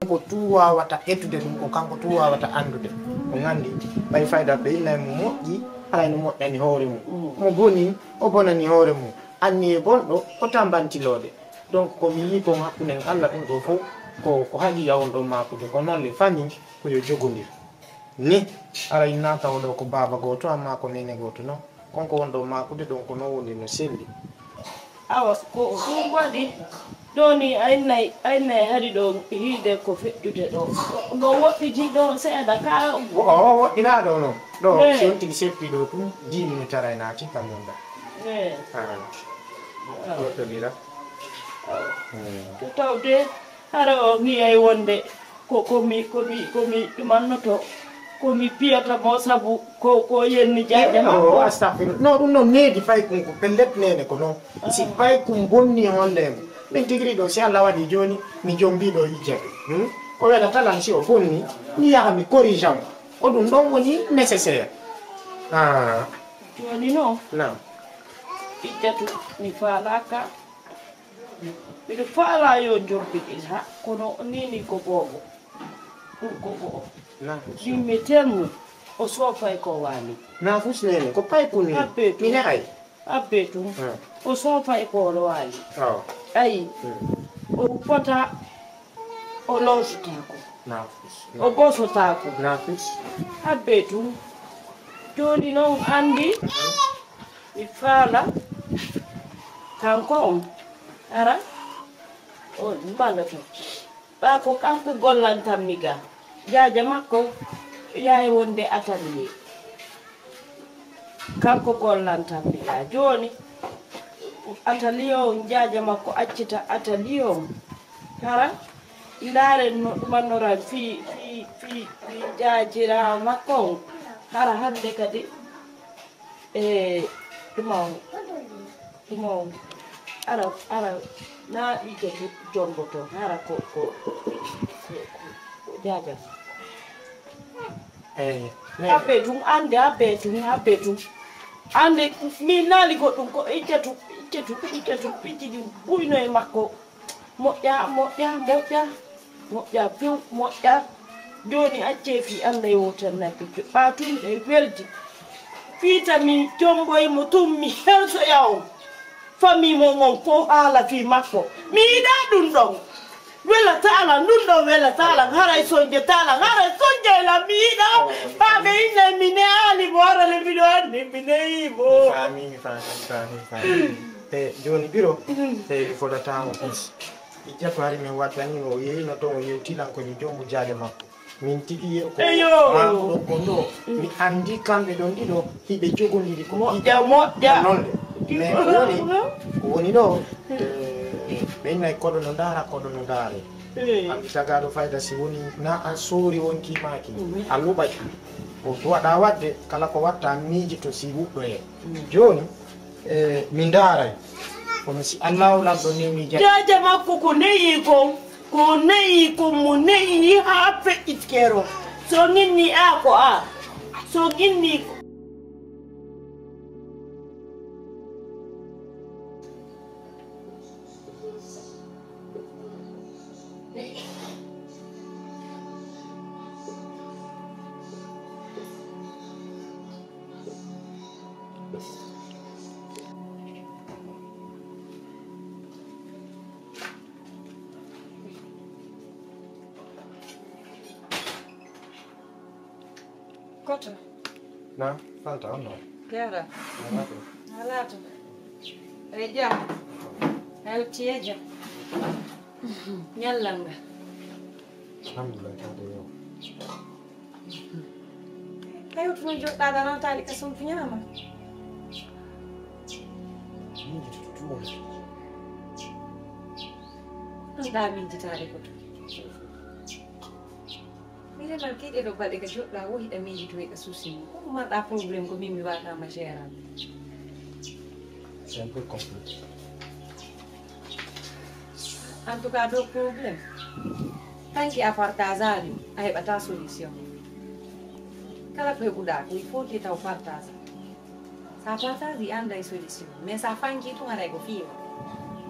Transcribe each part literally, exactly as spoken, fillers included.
Ko tun waawata ƴettude ɗum, ko kanko tun waawata anndude. O nganndi, ɓay fayda ɓe innay mo moƴƴi, haray no moƴƴani hoore mum. Mo boni, o bonani hoore mum. Anniye bonɗo, o tambantiloode. Donc, ko mi yii kon hakkunden Alla ɗum ɗoo fof, ko, ko haqiiqa on ɗon maakude. Ko noon le famille, ko yo jogondir. Ni, ara inna tawa ɗo ko baaba gooto, amma ko neene gooto non. Kon ko won ɗo maakude ɗon, ko non woni no selli. Awa, ko ɗum waɗi. Ɗo ni, a innay, a innay hari ɗo hiide ko feƴƴude ɗo. No woɗɗiti ɗo seeɗa ka. Wo-, o woɗɗinaa ɗo non. Ɗo, eh, si on tigi seppi ɗo tun, dix minutes aray naati kam non da. Eh. Ah. Ah. Woɗɗodira. Ah. Hmm. To tawde, hara o wi'ay wonde ko, ko mi, ko mi, ko mi ɗumannoto, ko mi piyata mo sabu ko, ko yenni jaaƴe makko. Oh, astagfirullah. No, ɗum noon needi paykun ko pellet neene ko noon. Si paykun bonni holle mo. Min tigi ɗo, si Allah waɗi jooni, mi jombi ɗo yijjata. Hmm? Ko welata lan si o bonni, mi yaha mi corrige mo. Ko ɗum ɗon woni nécessaire. Ah. Jooni noon. Naam. Ijjatu, mi faalaaka. Miɗo faalaa yo njombiɗin ha, kono nii ni ko boobo. Ɗum ko go'o. Naam. Ɗin mi termu, o soofay ko waali. Naafus neene, ko paykun ni. Habbe tun. Mi ne'ay. Habbe tun. Hmm. O soofay ko waali. Awa. Ayi. Hmm. O uppata, o loosotaako. Naafus. O bosotaako. Naafus. Habbe tun. Jooni non anndi. Hmm. Mi faala kanko on, ara, o mbaɗoto. Ɓaa ko kanko gollantammi ga. Jaaja makko yahay wonde atelier. Kanko gollantammi ga. Jooni, atelier on, jaaja makko accita atelier on. Hara, ndaaren no ɗumannoran fii, fii, fii, fii jaajiraawo makko on. Hara hannde kadi, E tuma on, tuma on, ara, ara, na ike jomboto, ara ko, ko, ko, ko, ko jaja. Eyi, ne. Abbe tun, ande, abbe tun, abbe tun. Ande, mi naali goɗɗum ko ike tu, ike tu, ike tu, piji ɗin buyno e makko. Moƴƴa, moƴƴa, moƴƴa, moƴƴa, few, moƴƴa. Jooni accee fii Alla e wootere naɓɓiɓɓe. Ɓaa tun e weldi. Fii ta mi jomboy mo tun mi hersoya on. Famii mon on fow haala fii makko. Mi yiɗaa ɗun ɗon. Wela taala, ɗun ɗon wela taala. Haray sonje taala. Haray sonje lan mi yiɗaa. Ɓaa ɓe innay mi ne'aali mo, hara le miɗo anndi mi ne'ii mo. Mi faamii, mi faamii, mi faamii, mi faamii. E jooni ɓiro, e mi fodataa mo. Ijjatu hari min waddani mo, o yehi no toon, o yewti lan ko mi jombo jaale makko. Min tigi yeru ko eyo. Maakuɗo kon ɗo, mi anndi kamɓe ɗon ɗiɗo, hiɓe jogondiri ko moƴƴa, moƴƴa. Non de. Mais ko woni, ko woni ɗo, eh, ɓe innay koɗo no ndaara, koɗo no ndaare. Eh. Anndi tagaaɗo fayda si woni na a soori wonki maaki, a luɓay. Ko waɗa waɗde, kala ko watta miijito si wuɗɗoyee. Jooni, E, mi ndaaray. Kono si Allaahu Lanɗo newni jam. Jaaja makko ko ne'i kon, ko ne'i kon mo ne'i haa feƴƴiti keerol. So ŋinnii a ko a. So ŋinnii ko. Koto. Na, Fanta, on no? Yara. Alaa to. Alaa to. E jam. A yottii e jam. Ñallal ngal. Alhamdulillah, tawde yo. Tawi to joɗɗaɗa noon taali ka sumtu ñaama. Min jitoto tuuma. Ɗum ɗa min jitaade ko. Mi remal kii ɗeɗo balɗe ka joɗɗa wo hiɗa min jitoy ka suusi mum. Ko ɗum marɗa problème ko min mi waatama gérant. C'est un peu compliqué. En tout cas, ɗo problème. Tant que a partageaali, a heɓata solution. Kala ko heɓuɗa ko, il faut que taw partage. Sa partage, a annday solution. Mais sa fanki tun, aray ko fiiwa.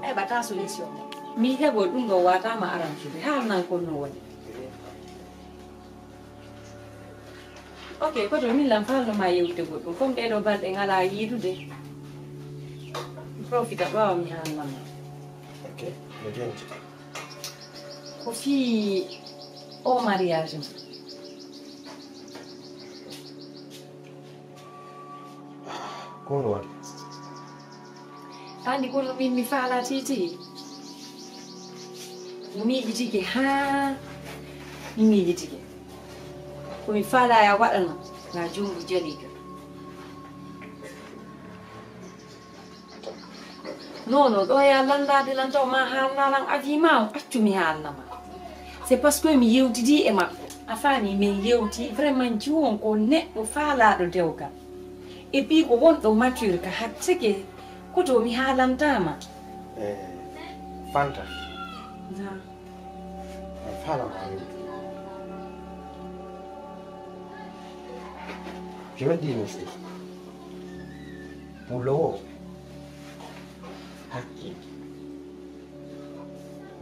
A heɓata solution. Mi heɓo ɗum ɗo watama arantude. Haalnan kon no woni. Ok, koto min lan falno ma yewtude goɗɗum. Comme ɗee ɗoo balɗe ngalaa yiidude. Mi profita ɓaawo mi haalnama. Ok, no jonti. Ko fii o mariage ma. Ko no waɗi? Andi kono min mi faala titi. Mi miijitike haa mi miijitike. Ko mi faala ya waɗano, nga jumbu jaliga. Non, non, ɗo ya landaade lan taw ma haalna lan avis ma o, accu mi haalna ma. C'est parce que mi yewtidi e makko. A faami, min yewti vraiment jiwon ko neɗɗo faalaaɗo dewgal. Et puis ko wonɗo mature ka hatteke koto mi haalantama. Eh, Fanta. Na. Mi faalama yewtu. Je vais dire une chose. Pour le haut, hakkil.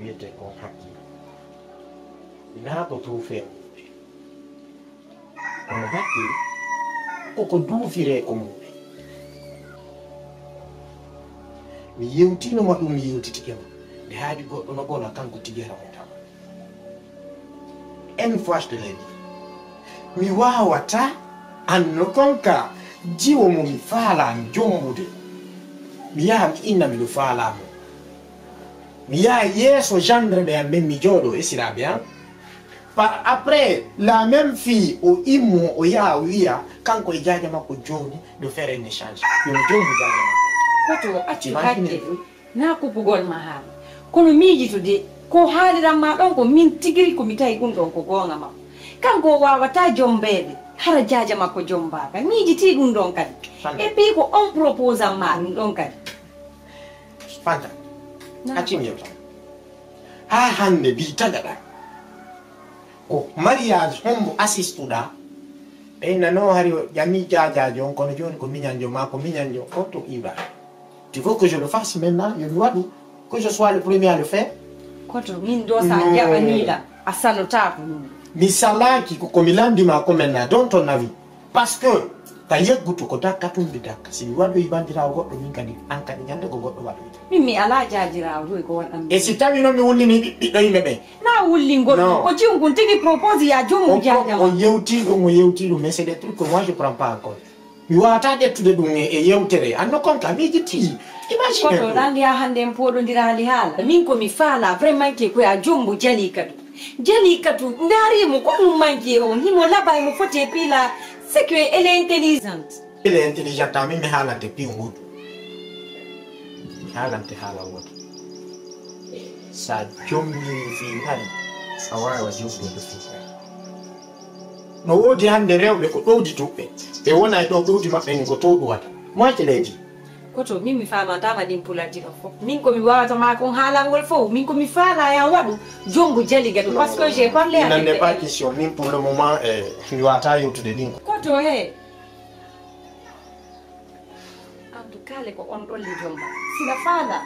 Wiyete ko hakkil. Naa ko tuufeeɓe. Kono hakkil koko duufiree ko mum. Mi yewtiino ma ɗum, mi yewtitike ma. Nde haaju goɗɗo no bona, kanko tigi hara mo tawa. Une fois je te l'ai dit. Mi waawataa, en aucun cas, jiwo mo mi faalaa mi jombude. Mi yaha mi inna miɗo faalaa mo. Mi yaha yeeso gendre ɓe am ɓen, mi jooɗo esiraaɓe am. Par après, la même fille, o immo, o yaha, o wiya, kanko e jaaja makko jooni, de faire un échange. Yo mi jombu jaaja makko. Koto, accu Imagine. Hakke ɗum. Na kuppugol ma haala. Kono miijito de, ko haaliran ma ɗon ko min tigiri ko mi tawi ɗum ɗon ko goonga makko. Kanko o waawataa jombeede, hara jaaja makko jombaaka. Miijitii ɗum ɗon kadi. Fanta. Et puis ko on proposan ma ɗum ɗon kadi. Fanta, na. Accim yewta. Haa hannde mbi tagaɗa. Ko mariage hombo assistuɗa? Ɓe inna no hari o ƴami jaajaajo on, kono jooni ko miñanjo ma, ko miñanjo on to iwra. Tu veux que je le fasse maintenant? Yo mi waɗu, que je sois le premier à le faire? Koto, min ɗo sa jaɓaniɗa, a salotaako ɗum. Mi salaaki ko, ko mi landima ko maintenant, dans ton avis. Parce que ka yeggutu ko dakka tun mi dakka. Si mi waɗoyi bandirawo goɗɗo, min kadi, an kadi ñande ko goɗɗo waɗoyta. Min mi alaa jaajiraawo ɗo ko waɗan. E si tawi noon mi wullini ɓiɗɗo yimɓe ɓe? Na wullingol ɗum. Non. Ko jiwgun tigi propose ya jomum on jaaja. On yewti ɗum, o yewti ɗum, mais c'est des trucs que moi je prends pas en compte. Mi wata ƴettude ɗum e, e yewtere. An no kon ka miijiti. Imagine. Koto ɗan ya hannde en pooɗondiraali haala. Min ko mi faala vraiment ke ko ya jombo jali kadu. Jali kadu ndaari mo ko ɗum manki on. Himo laba mo foti e pila. C'est que elle est intelligente. Elle est intelligente, min mi haalante piyo gooto. Mi haalante haala wooto. Sa jombiri fi nani, a waawa jombude fi nani. No woodi hannde rewɓe ko ɗowdi tuɓɓe. Ɓe wona e ɗo ɗowdi maɓɓe ni ko to ɗuwata. Moitié leydi. Koto, min mi faamantama ɗin pulaaji ɗon fof. Min ko mi waawata ma kon haalangol fof. Min ko mi faala ya waɗu jombo jali gadu. Parce que j'ai parlé avec elle. Il n'en est pas question. Min pour le moment, eh, mi waata yewtude ɗin. Koto, he. En tout cas, le ko on ɗon le jomba. Sila faala,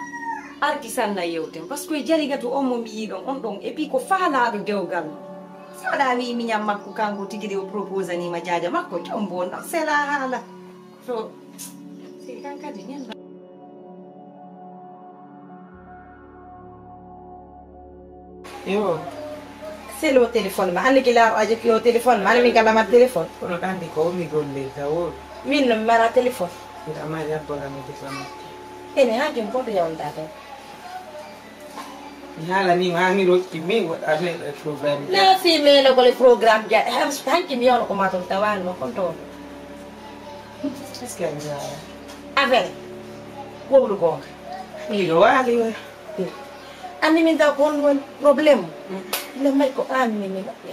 arti sanna yewten. Parce que jali gadu on mo mi yiɗon, on ɗon. Et puis ko faalaaɗo dewgal. Faala wi miñan makko kanko tigi de o proposani ma jaaja makko, jombo on ɗon. C'est la haala. To, si kan kadi ñanda. Yo. Selo téléphone ma, anndi ki laaɓo a jokki o téléphone ma, anndi min kala ma téléphone. Kono ɗanndi ko mi golle zawol. Min no mi mara téléphone. Nga ma yabbora mi téléphone. Ene ha jom ko to yawnda tan. Mi haalanii ma, mi rokki, mi waɗa affaire e programme. Na fi melo ko le programme ja, han-, hanki mi yono ko ma ton tawano kon ton. Est-ce que a mi haala? Affaire. Wowlu gonga. Miɗo waali wa. Anni min taw ko on woni problème. Mm. Le may ko an min mi maɓɓe.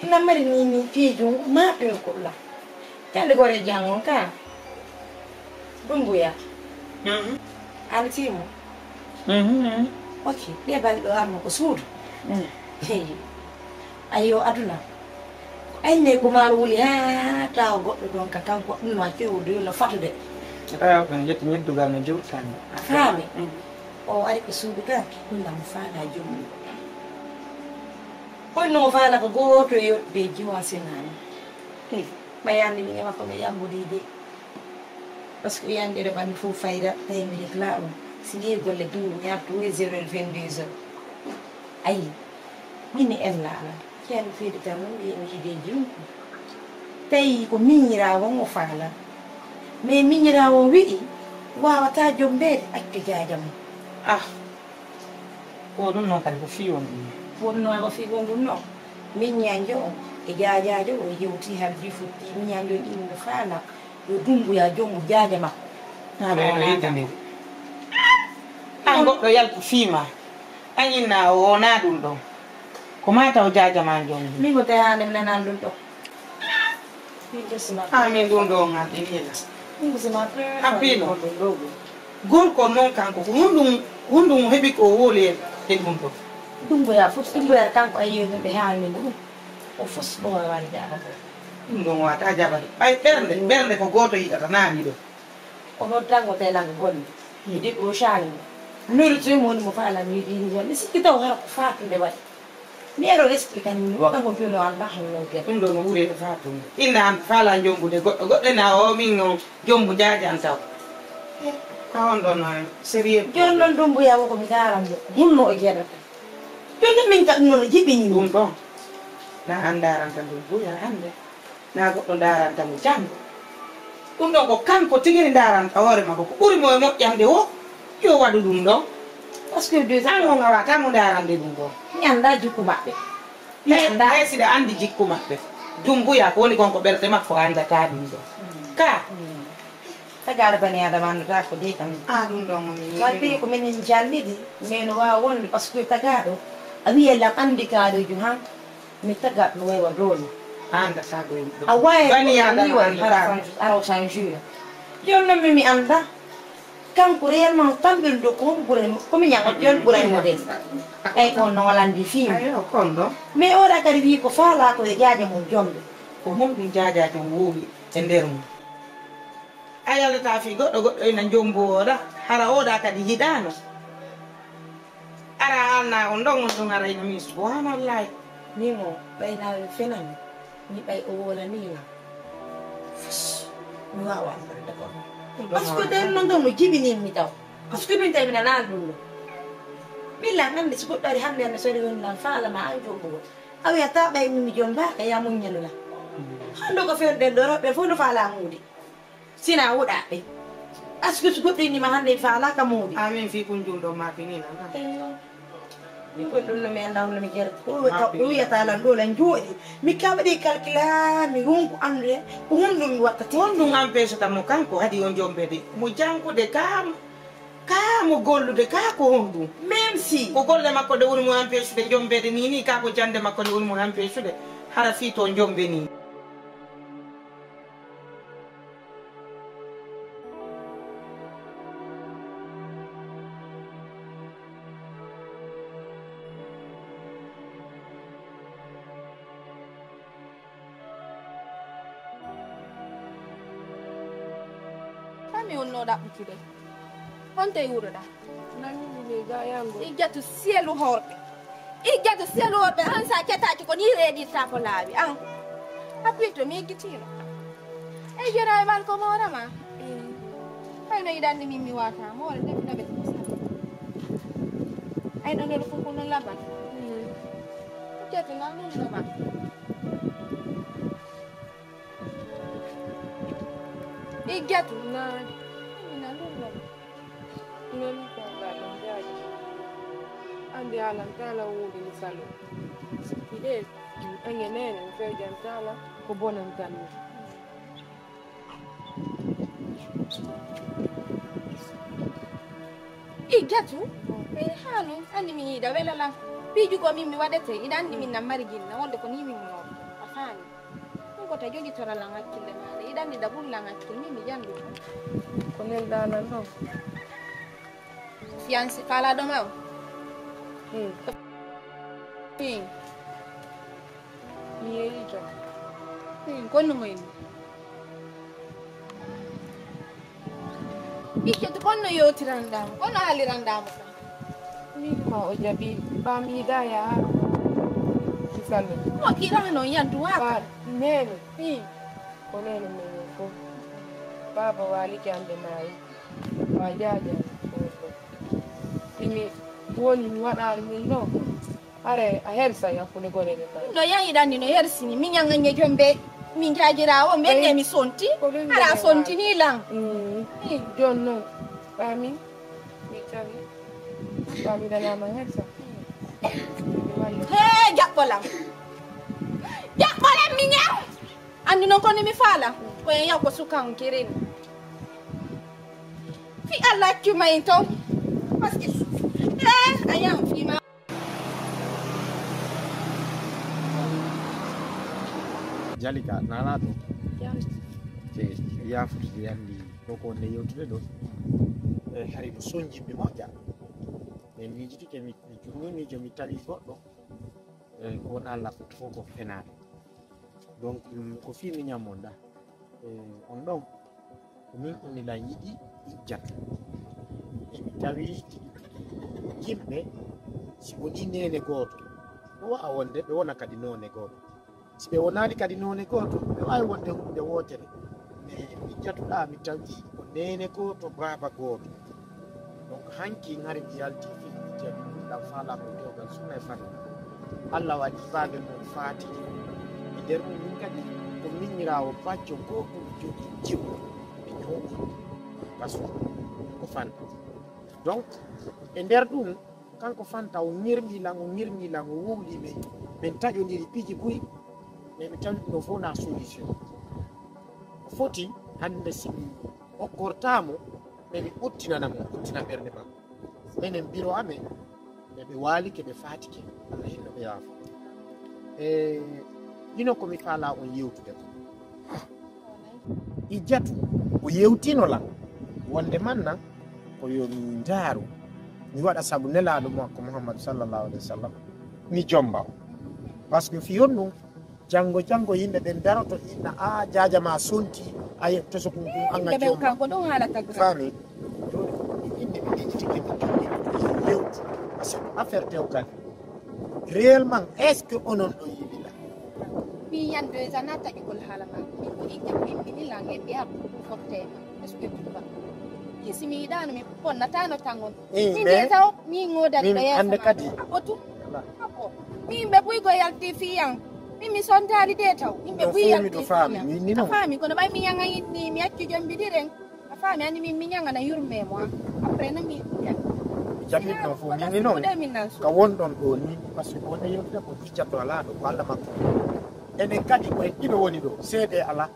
Ina mari ni ni piijo ma pe ko la. Tande gore jango ka. Dumbuya. Mhm. An timo. Mhm. Ok, de bal do armo ko suudu. Mm. Hey. Ayo aduna. Ay ne ko maaro wuli ha taw goɗɗo ɗon ka kanko ɗum no fewude no fatude. Ayo ko yetti ñeddugal no jurtani. A faami. Mm. O ari ko suudu ka ɗum ɗam faada jomum. Kono no faala ko gooto e yoɓɓe jiwa sinaani. Hey, ma yande mi ema ko mi yambo de de. Parce que yande ɗo ɓandu fof fayda, tawi mi rek laaɓa. Si ngi golle duuru, mi artu e zéro heure vingt-deux heures. Ayi, min mi en laaɓa. Ceerno Seydi Tall noon wiyi mi yiɗi e jumɗi. Tawi ko miñiraawo on o faala. Mais miñiraawo on wi'i, waawataa jombeede, accu jaaja mum. Ah, ko ɗum noon kadi ko fii on ɗum. Ko ɗum noon ko fii on ɗum noon. Miñiranjo on e jaajaajo o yewti harji futti. Miñiranjo on ɗum no faala. Yo Dumbuya jombo jaaja makko. Haa ɗo wona yiɗde nde. An goɗɗo yaltu fii ma. An inna o wona ɗum ɗon. Ko ma taw jaaja ma jom. Min ko tawi hande mi nanani ɗum ɗon. Min gosima. Ah, min ɗum ɗo ngal ɗin hila. Min gosima. Happino. Ɗum ɗo. Gorko noon kanko ko honɗum, honɗum heɓi ko woli e, e ɗum ɗo. Dumbuya fof, Dumbuya kanko a yeeyi ɗum ɓe haalni ɗum. O fof ɗum waawani jaabade. Ɗum ɗon wata jaabade. Ɓay ɓernde, ɓernde ko gooto yiɗata naani ɗo. Ko noon tan ko telan golle. Yiɗi ko caani. Nuru tun woni mo faala mi yiɗi ni woni sikki taw hara ko fatunde waɗi. Mi ero respect kan ni woga mo julo an ba hon no gere. Ɗum ɗo no ɓuri e fatunde. Inna an faala jombude goɗɗo, goɗɗo na o min no jombu jaajan taw. Ka on ɗon no sérieux. Jon ɗon Dumbuya wo ko mi daaran mo. Hunno o jeɗata. Jon ɗon min ka ɗum no jiɓini ɗum ɗon. Na an daaranta Dumbuya hande. Na goɗɗo ndaaranta mo janngo. Ɗum ɗon ko kanko tigi ni ndaaranta hoore makko. Ko ɓuri mo e moƴƴande o, yo waɗu ɗum ɗon. Parce que deux ans o ngawata mo ndaarande ɗum ɗon. Mi annda jikku maɓɓe. Mi annda. Hay siɗa anndi jikku maɓɓe. Dumbuya ko woni kon ko ɓerɗe makko anndata ɗum ɗon. Ka. Tagaaɗo bani Adama anndataa ko dey kam. Ah, ɗum ɗon o mi yiɗi. Wadde ko minen jallidi, mais no waawa wonde, parce que tagaaɗo, a wiye lam anndi kaaɗoju han, mi tagaaɗo no wayi wa doole. Anndataa ko yimɓe. A waye bani Adama ni wari anndataa. Hara araw san jure. Jooni noon mi, mi annda. Kanko réellement tamɓel ɗo ko honko ɓurani mo, ko mi ñaŋa jooni ɓurani mo de. Ay, on no walandi fii. Ayo, kon ɗo. Mais oɗa kadi wi ko faala ko e jaaja mum jomɓe. Ko honɗum jaajaajo woowi e nder mum? A yaldataa fii goɗɗo, goɗɗo ina jombowooɗa, hara oɗa kadi yiɗaano. Ara anna on ɗon, on ɗon ara ina min, subhanallahi. Min o, ɓay na mi fenan, mi ɓay o wolani lan. Fus, mi waawa albarde ko. Parce que den non ɗon no jibini mi taw. Parce que min tawi mi nanaa ɗum ɗo. Ɓilla nande si goɗɗo ari hannde hannde sori woni lan faala ma an jombugol. A wiyata ɓay min mi jombaaka ya muññalu lan. Hannde ko fewɗen ɗo rewɓe fof no faala muude. Sina wuɗaɓe. Askis goɗɗo inni ma hannde mi faalaaka moodi. Amin fii kun jum ɗo maaki ni nan. Eyyo. Min ko ɗum no mi annda hono mi jerti. Ko wiyata, ko wiyata lan ɗo lan jooɗi. Mi kaɓa ɗi calcula, mi ronku anndude ko honɗum mi watta. Honɗum empêche tan mo kanko hadi on jombede? Mo jangude ka, ka mo gollude ka ko honɗum? Même si. Ko golle makko ɗe woni mo empêchude jombede ni, ni ka ko jande makko ɗe woni mo empêchude. Hara fii to jombe ni. Fami wonno ɗaɓɓutude. Honto e wuroɗa? Nangini le ga yango. Ijjatu selu horɓe. Ijjatu selu horɓe an sa cetaki ko ni reedirta ko laawi an. Appito mi ejjitino. E jona e mal ko mora ma. Ay no iɗanni min mi wata mora de na be. Ay no no ko ko no laban. Ijjatu na no. Ijjatu na. Ina lullo. Ina lullo ba ɗum jaaji. Andi alam tala wudi misalo. Ide enge nene mi fewjan tala ko bonan tan. Ijjatu. Ɓe haalum anndi min yiɗa wela lan. Piiju ko min mi waɗete iɗa anndi min nan mari jinna wonde ko ni min mo a faami. Ɗum ko ta jogitora lan hakkille maɗa iɗa anndi da ɓuri lan hakkille min mi jandu. Ko nelda lan ɗon. Fiancé faalaɗo ma o. Hmm. Hmm. Mi yeeyi jam. Hmm, konno mo inni? Ɓikke to konno yewtiranɗamo, kono haaliranɗamo kam. Min ma o jaɓi, ba mi yiɗa yaha. Mi Sallu. Mo kiɗa noon yaddu waaka. Faal, neene. Ii. Ko neene men fof. Baaba waali ke annde maayi. Wa jaaja. Imi woni mi waɗaani min ɗo. Hare a hersa hakkunde gone ɗe maayi. No yahiɗanni no hersini. Min ñaŋŋañe jombe. Min jaajira o. Men ne mi sonti. Hara a sontini lan. Mm. Ii. Jooni noon. Ɓaami. Mi tawi. Ɓaami danaama hersa. He, jaɓɓolam. Jaɓɓolam mi ñaw. Anndi noon ko ni mi faala. Ko en yaw ko suka on kirini. Fi Allah accuma en toon. Parce que, eh, a yaw fi ma. Jalika, nana ɗo. Te yaafude de anndi ko ko nde yewtude ɗo. E hari no sonjimmi moƴƴa. E miijitike mi mi jurmini jomi tawi goɗɗo. E ko wona laɓɓo fof ko fenaade. Donc ko fii mi ñammonda. E on ɗon ko min woni lan yiɗi ijjata. Emi tawi yimɓe si woni neene gooto ɗo wawa wonde ɓe wona kadi noone gooto. Si ɓe wonaali kadi noone gooto ɓe waawi wonde huunde wootere. Mais mi jatuɗaa mi tawi ko neene gooto baaba gooto. Donc hanki ngari mi yalti fi ijjata ɗam faala ko dewgal suna e fari. Allah waɗi baabe mum faatike. E nder mum min kadi ko miñiraawo bacco gooto mi jogii jiwo mi ñooɗi. Parce que ko fan. Donc e nder ɗum kanko fanta o ñirmi lan o ñirmi lan o wowli men. Min taƴodiri piiji buy. Mais mi tawi ɗum ɗo fof na solution. Foti hannde si mi okkortaamo mais mi ɓuttinana mo ɓuttina ɓernde makko. Menen biro amen ɓe ɓe waalike ɓe faatike. Allah hinno ɓe yaafa. E hino ko mi faala on yewtude ko ijjatu o yewtino lan wonde manna ko yo mi ndaaru mi waɗa sabu nelaaɗo makko muhammadu sallallahu alaihi wa sallam. Mi jomba o parce que fiyon ɗum janngo janngo yimɓe ɓen daroto inna a jaaja ma sonti. A yetto so ɗum ɗum anga jomba. Kanko ɗum haalata gra faami. Joni ko ɗum ɓe inni ɓe ejitike ɓe tuɗɗi yewtu parce que affaire dewgal réellement est ce que onon ɗo yiɗila? Mi yan déjà na taƴugol haala ma min ko ijja ko immini lan e ɓeya fotte est ce que tuba? Min si mi yiɗano mi bonnatano tan on. Min déjà o min godani ɓe yeeso hande kadi. Abbo tu abbo min ɓe ɓuygo yalti fiyan. Min mi sontali de taw min ɓe ɓuy yalti fiyan. A faami kono ɓay mi yanga yinni mi accu jombidiren. A faami anndi min mi ñaŋana yurme mo an. Après na mi jaɓɓiɗo fof min ni noon ka wonɗon ɗo ni parce que wonde yewtude ko ficcato alaa ɗo ko allah makko. Enen kadi ko en ɗiɗo woni ɗo seede alaa.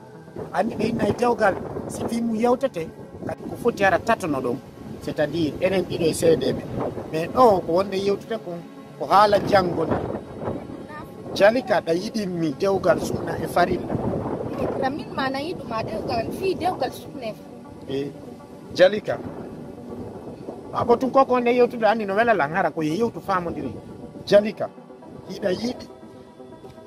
Anndi ɓe inna e dewgal si fii mum yewtete kadi ko foti ara tatono ɗon. C'est à dire enen ɗiɗo e seedeɓe mais ɗo ko wonde yewtude kon ko haala janngo ni. Jalika ɗa yiɗimmi dewgal sunna e farilla. Min ma na yiɗuma dewgal fii dewgal sunna e farilla. E jalika abo tun koko nde yewtude anni no wela lan hara ko yewtu famodiri. Jalika hiɗa yiɗi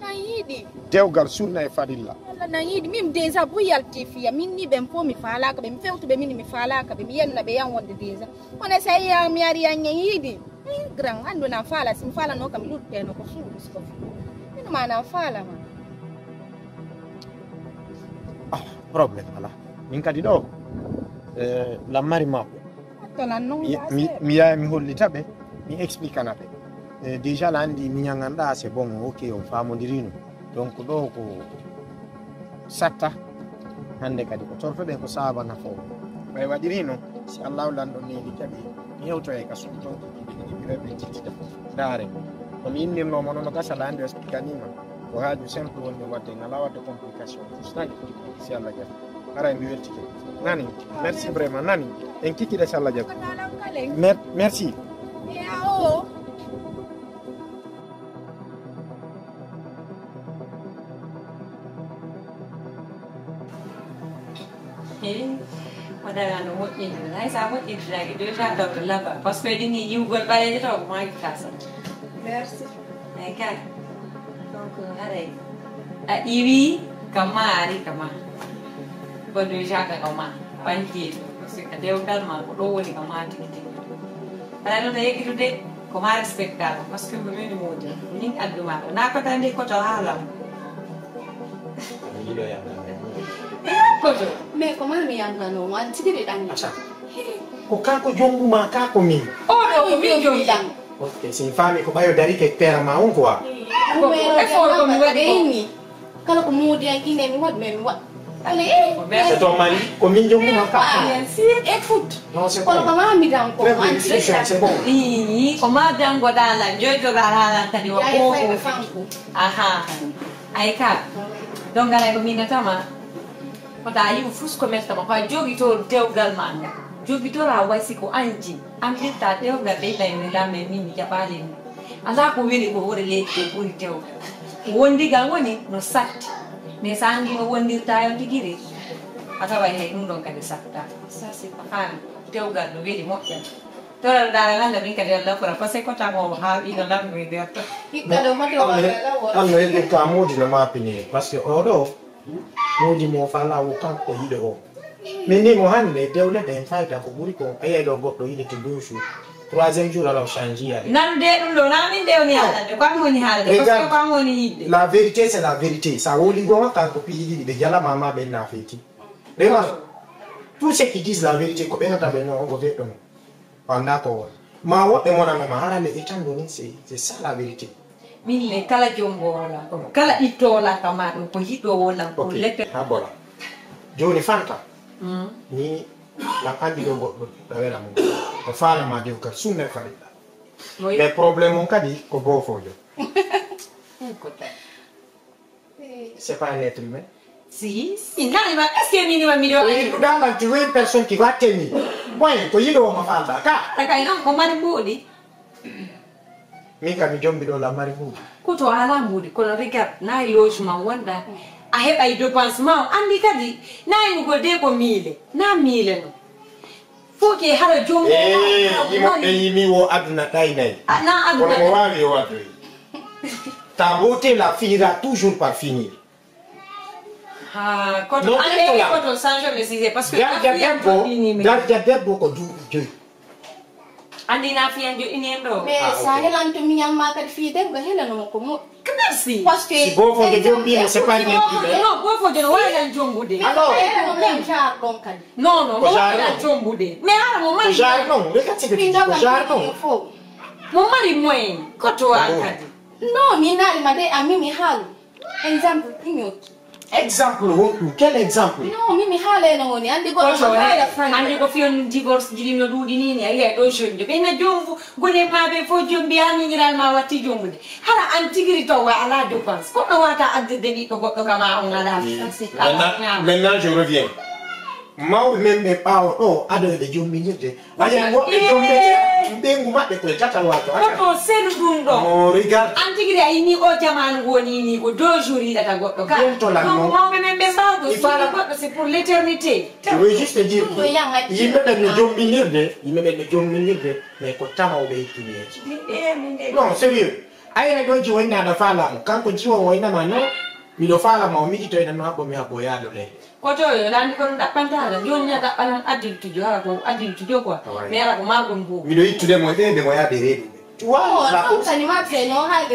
na yiɗi dewgal sunna e farilla. Alla na yiɗi min déjà bu yalti fiya min ni ɓen fof mi faalaka ɓe mi fewtuɓe min mi faalaka ɓe mi yenna ɓe yan wonde déjà. Kono sa yiya mi ari yan yiɗi. Grand anndu nan faala si mi faalano kam lutteno ko suuɗu siko. Min ma nan faala ma. Ah, problème ala min kadi ɗo eh, lammari makko. Mi yaha mi hollita ɓe mi explicana ɓe. Eh, déjà la anndi mi ñaganɗa c'est bon ok on famodirino. Donc ɗo ko satta hannde kadi ko tortoɗen ko saaba nafoowo. Ɓay waɗiri noon si allahu lanɗo neeli jaɓi mi hewtoye ka sumtonki jiɓiɗiɓireɓe jittita. Ndaare ko mi innirnoma noon no gasa la anndi o explicanima ko haaju simple woni waɗde ngala waɗde complication. Nani si allah jaɓi haray mi weltike. Nani merci vraiment nani en kikiɗe si allah jaɓi. Merci. Eyi, madame no moƴƴinta hay sa moƴƴintinaki déjà taw to laba par ce que ɗini yiwgol ɓaleeje taw ko maaki kasa. Merci. Eyi kay donc haray a iwi kam ma a ari kam ma ko déjà ka kam ma ɓanti par ce que dewgal ma ko ɗo woni kam ma tigi tigi. Haray noon a yeggitude. Ko ma respecta ɗum, parce que ko min moodi, min addu ma ɗo. Na ko tan de koto haala. Yiɗo yamta. Koto. Mais ko ma mi yamtano mo, an tigi de ɗan. Asa. Ko kanko jombu ma, ka ko min. O ɗo ko min jombu ɗan. Ok, si mi faami ko ɓayo dari ke pera ma on quoi. Ko effort ko mi waɗi ko. Kala ko moodi an ine mi waɗ, mais mi waɗ. Allez, eh. C'est ton mari, ko min jombu ma ka. Ah, bien sûr. Et foot. Non, c'est bon. Kono ko ma mi dan ko. Très bien, c'est bon. Ii, ko ma dan go dala, joy to dala kadi wa ko. Aha. Ay ka. Donc ala ko min tama. Ko ta yimu fus ko mel tama ko jogi to dewgal manga. Jogi to ra wasi ko anji. An firta dewgal de tay mi dame min mi jabale ni. Ala ko weli ko wore leydi ko ɓuri tewgal. Wondigal woni no satti. Mais so anndi no wondirta yon tigi de, a taway hay ɗum ɗon kadi satta. Ça c'est pas. An dewgal no weli moƴƴa. Toral dara lalla min kadi Allah kura parce que ko tamo ha wi no lammi der to. Ikka do mate wala lawo. Allah en ka modi no mapini parce que oɗo modi mo fa lawo kanko yiɗo o. Min ni mo hannde dewle ɗen fayda ko ɓuri ko a yiyay ɗo goɗɗo yiɗete deux jours, troisième jour alors change yiyade. Nan de ɗum ɗo na min dewni haalande ko an woni haalande parce que ko an woni yidde. La vérité c'est la vérité, sa woli goma kanko piiji ɗiɗi ɓe jalama ma ɓen na feeti. Ɓe ma tout ce qui disent la vérité ko ɓenata ɓe no ongo veɗɗo no. Wanda ko won ma woɓɓe monanoma harande e tan ɗo ni c'est c'est ça la vérité. Min le kala jombo wala ko kala itto wala kama ɗum ko yiɗo wala ko lette. Ha bola joni fanta ni lan andi ɗo goɗɗo ɗawera mum o fala ma dew kar sunne farilla. Mais problème on kadi ko bofojo. C'est pas un être humain. Si si nani ma est-ce que mini ma mi do ay. Dans la tu vois une personne qui va tenir point ko yiɗo ma falda ka. Takay non ko mari mbuɗi. Min kam mi jombi ɗo lammari mbuuɗi. Koto a alaa mbuuɗi kono regarde nayi logement wonɗa a heɓay dépense ma o anndi kadi nayi ngol de ko miile na miile no. Foke hara jombo. Yimo ɓe yimi wo aduna ɗaynayi. Na aduna kono mo wawi o waddoyi. Ta beauté la finira toujours par finir. Haa koto ande koto change le sujet parce que darja debbo darja debbo ko duuɓi joyi. Andi na fiyan joɗɗini en ɗo. Mais sa helanto miñal ma kadi fii debbo helano mo ko moƴƴi. Merci. Parce que si bofo de jombi mo c'est pas bien. Non bofo de no wawi lan jombude. Alors même jar ɗon kadi. Non non mo wawi lan jombude mais hara mo mari jar ɗon. Reka tigi ko jar ɗon. Mo mari moyen koto wa kadi. Non mi naɗi ma de a mimi haalu. Exemple piñoki. Exemple honɗum? Quel exemple? Non mimi haaleno woni andi goɗɗo andi ko fiyon divorce jiɗino ɗuuɗi nini a yiya ɗo jonni ɓe na jombu gone maɓe fof jombi ha miñiral ma watti jombude hara an tigiri taw wa ala dépense koɗɗo wata addirde ɓiɗɗo goɗɗo kama on ala. Maintenant je reviens. Mawɓe men ɓe ɓaawo ɗo ado eɓe jomminirde ayen woɓɓe jombete ɓeyngu maɓɓe koye tatal wato koto selu ɗum ɗo mo regarde. An tigi de a yini o jamanu woni ni ko deux jours yiɗata goɗɗo ka donc mawɓe men ɓe mbawɗo sigi goɗɗo c'est pour l'éternité. Je veux juste dire yimɓe ɓen no jomminirde yimɓe ɓen no jomminirde mais ko tama oɓe hittuneji. Non sérieux. Ayre ɗo jiwoyna aɗa faalamo kanko jiwo woynama no miɗo faalama o miɗi toyna no haɓɓo mi haɓɓo yaado leyɗe. Koto yo laandi kono ɗaɓɓantaala jooni a ɗaɓɓanan adiltujo hara ko adiltujo quoi mais hara ko maɗum buubu. Miɗo ittude mo ɓe ɓe mo yaade reedu ɓe. Tu vois la course.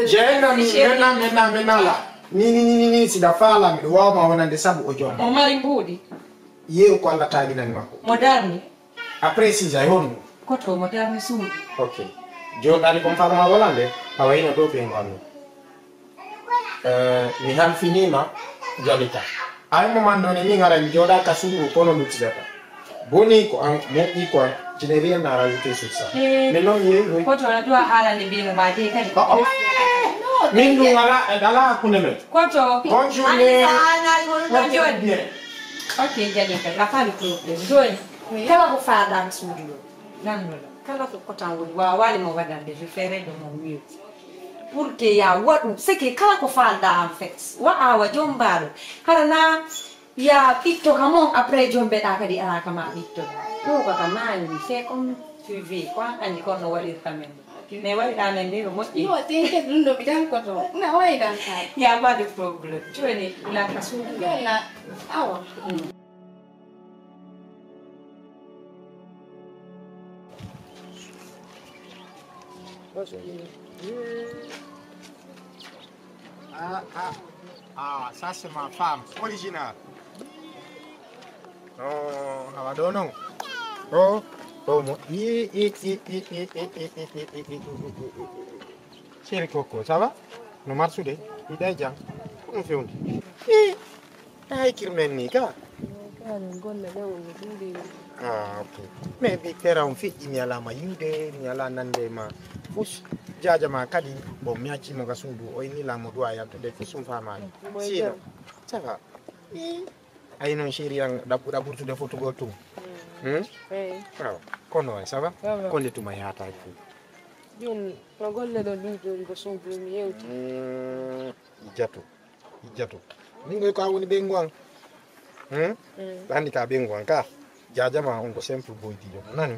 J'ai un ami maintenant maintenant maintenant là ni ni ni ni ni siɗa faala miɗo wawma wonande sabu o joom. O mari mbuuɗi. Yeru ko Allah taaginani makko. Mo darni. A précise ay honno? Koto mo darni suuɗi. Ok. Joni ɗani kon fama wala nde a wayno ɗo ɓe ngonno. Eh, mi halfinima jolita. Ay mo man ɗoni min ara mi joɗa ka suuɗu kono luttidata. Boni ko an moƴƴi ko an je n'ai rien à rajouter sur ça. Mais non mi yehi. Koto na duwa haalande mbimo ma de kadi. Oh, oh. Min ɗum wala ala hakkunde men. Koto bonjour. Anisa anal mon ɗo joni. Ok, jaɓi kay, a faami problème. Joni, kala ko faaɗaaka suudu ɗo, nanndo ɗo, kala ko kotan woni, waawani mo waɗande référé ɗo mo miyo. Pour que ya waɗu, c'est que kala ko faalɗa en fait, wa awa jombaaɗo. Hara na ya ɓitto ka mon, après jombeɗa kadi ala ka ma ɓitto. Ɗo ko ka maani, c'est comme tu veux, ko an anndi kon no waɗirta men. Mais waɗi amen nde no moƴƴi. No, tinke ɗum ɗo mi tan koto. Na waɗi tan kay. Ya pas de problème. Joni na ka suudu. Joni na awa. Ah, ah, ah, ça c'est ma femme originale. Oh, awa ɗo non. Oh, oh, mo. I, i, i, i, i, i, i, i, i, i, i, i, i, i, i, i. Chéri Coco, ça va? No marsude? Iɗa e jam? Ko ɗum fewndi? I, ay kirmen ni ka? Kaɗum golle ɗen on ɗuuɗi. Ah, ok. Mais mi fera on feƴƴi mi alama yiwde, mi ala nande ma. Fus, jaaja ma kadi, bon, mi accimo ga suudu, o inni lamo duwa yaltude, fus ɗum famani. Sino, ça va? I, ay non chéri an, ɗaɓɓu ɗaɓɓurtude fotugol tum. Hmm? Eyi. Awa, kono ay, ça va? Ça va. Konde tuma yahata fu. Ɗum, no golle ɗo ɗuuɗi ko suudu mi yewti. Hmm, jato. Ijjato. Min koy ko a woni ɓeyngu an. Hmm? Mm. Andi ka ɓeyngu an ka. Jaajama on ko simple boy dijo. Nani?